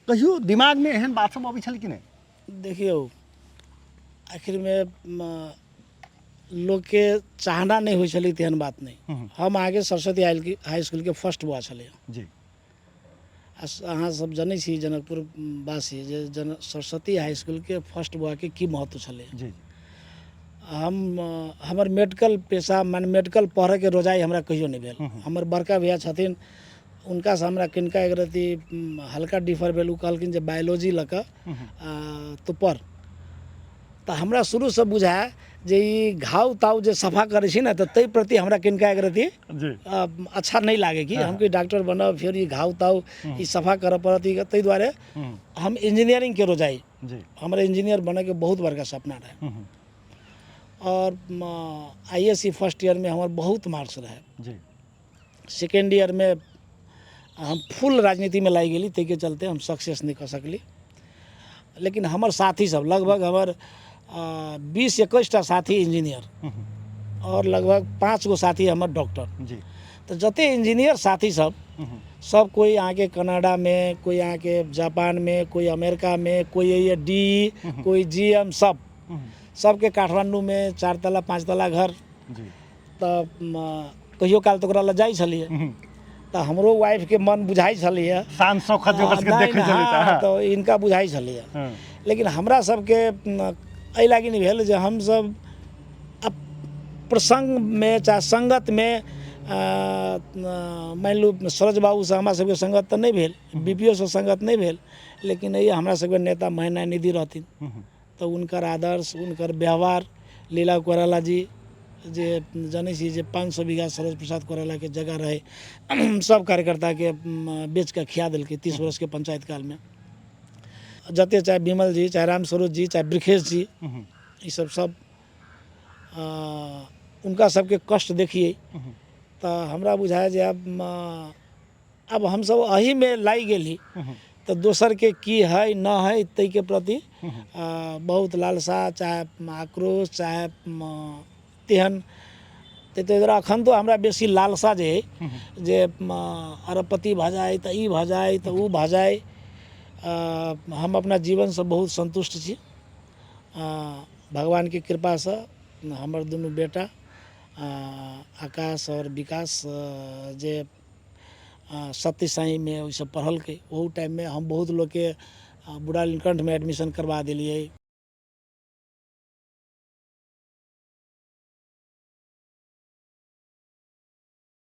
कहियो दिमागमे एहन बात सब अबै छल कि नहि? देखियौ, आखिरमे लोकके चाहना नहि होइ छलै तेहन बात नहि। हम अहाँके सरस्वती हाई स्कूलके फर्स्ट बॉय छलै। आ अहाँ सब जनै छी जनकपुर वासी जे सरस्वती हाई स्कूलके फर्स्ट बॉयके की महत्व छलै। हम हमर मेडिकल पेशा माने मेडिकल पढ़ैके रोजाइ हमरा कहियो नहि भेल। हमर बड़का भैया छथिन, हुनकासँ हमरा कनिका एक रत्ती हल्का डिफर भेल। ओ कहलखिन जे बायोलॉजी लऽ कऽ तू पढ़। तऽ हमरा शुरूसँ बुझाए जे ई घाव ताव जे सफा करै छी ने, तऽ ताहि प्रति हमरा कनिका एक रत्ती अच्छा नहि लागै कि हम कि डॉक्टर बनब, फेर ई घाव ताव ई सफा करऽ पड़त ई, ताहि दुआरे हम इंजीनियरिंगके रोजाइ। हमरा इंजीनियर बनैके बहुत बड़का सपना रहै। और I S C first ईयरमे हमर बहुत मार्क्स रहै। सेकेंड ईयरमे हम फुल राजनीतिमे लागि गेली, ताहिके चलते हम सक्सेस नहि कऽ सकली। लेकिन हमर साथी सब लगभग हमर 20-21 टा साथी इंजीनियर और लगभग 5 गो साथी हमर डॉक्टर। तऽ जते इंजीनियर साथी सब, सब कोइ अहाँके कनाडामे, कोइ अहाँके जापानमे, कोइ अमेरिकामे, कोइ डी, कोइ जी एम, सब सबके काठमाण्डूमे 4 तला 5 तला घर। तऽ कहियो काल तऽ ओकरा लग जाइ छलियै, तऽ हमरो वाइफके मन बुझाइ छलैए। शान शौकत जे ओकर सबके नहि, देखै छलै तऽ, तऽ हिनका बुझाइ छलैए। लेकिन हमरा सबके एहि लागि नहि भेल जे हमसब प्रसङ्गमे चाहे सङ्गतमे, मानि लू सरोज बाबूसँ हमरा सबके सङ्गत तऽ नहि भेल, बी पी ओ सँ सङ्गत नहि भेल, लेकिन एहि हमरा सबके नेता महेन्द्र निधि रहथिन, तऽ हुनकर आदर्श, हुनकर व्यवहार, लीला कोइराला जी जे जनै छी जे 500 बीघा सरोज प्रसाद कोइरालाके जगह रहै, सब कार्यकर्ताके बेच कऽ खिया देलकै 30 वर्षके पंचायत कालमे। जते चाहे विमल जी, चाहे राम सरोज जी, चाहे वृखेश जी, ई सब सब हुनका सबके कष्ट देखियै तऽ हमरा बुझाय जे आब हमसब एहिमे लागि गेली तऽ दोसरके की है न है ताहिके प्रति बहुत लालसा चाहे आक्रोश चाहे तेहन। ताहि दुआरे एखन तऽ हमरा बेसी लालसा जे अइ जे अरबपति भऽ जाइ तऽ ई भऽ जाइ तऽ ओ भऽ जाइ। हम अपना जीवनसँ बहुत सन्तुष्ट छी। भगवानके कृपासँ हमर दुनू बेटा आकाश आओर विकास जे सत्य साईमे ओहिसँ पढ़लकै, ओहू टाइममे हम बहुत लोकके बूढ़ा नीलकण्ठमे एडमिशन करबा देलियै।